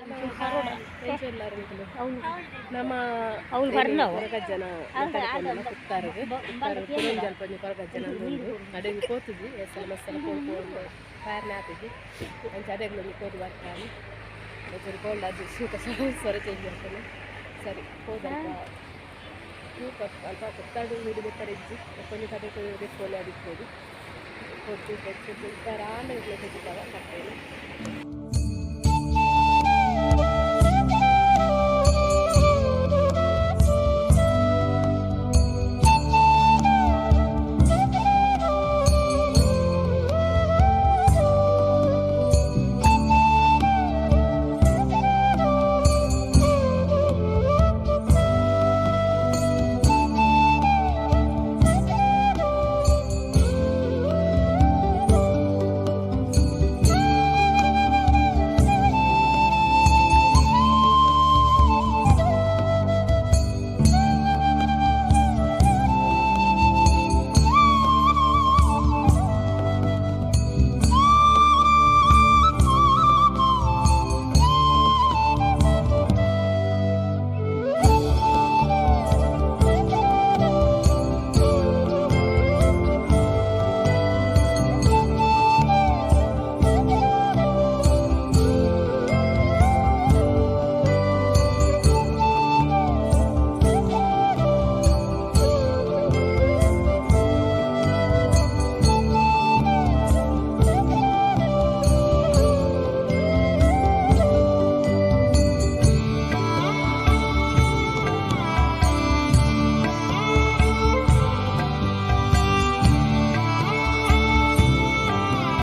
ಎಂಚ ನಿಕುಲು? ನಮ್ಮ ಕೊರಗಜ್ಜನ ಕುತ್ತಾರುಗು, ಕುತ್ತಾರು ಪುರಂಜಾಲ್ ಪಂಜಿ ಕೊರಗಜ್ಜನ ಉಂಡು. ಅಡೆಗ್ ಪೋತುಜಿ ಎಸಲ ಮಸ್ಸಲ ಪೋದು ಪೋದು ತಯಾರನೆ ಆತಿಜಿ. ಅಂಚ ಅಡೆಗ್ ಒಂಜಿ ಪೋದು ಬರ್ತಾನೆ. ಒಂಚೂರು ಕೋಲ್ಡ್ ಆದ್ ಶೀತ, ಸ್ವರ ಚೇಂಜ್ ಆಗ್ತದೆ. ಸರಿ, ಪೋದಲ್ಪ ತೂಕ. ಅಲ್ಪ ಕುತ್ತಾಡು ವೀಡಿಯೋ ದೆಪ್ಪರೆ ಇಜ್ಜಿ. ಒಂಜಿ ಕಡೆಕ್ ದೆಪ್ಪೊಲಿ, ಅದಿಪ್ಪೊದು. ಪೋದು ತೂಕ. ಕುತ್ತಾರ ಆಂಡ ತೋಜಿತಾವ ಕಟ್ಟೆನು.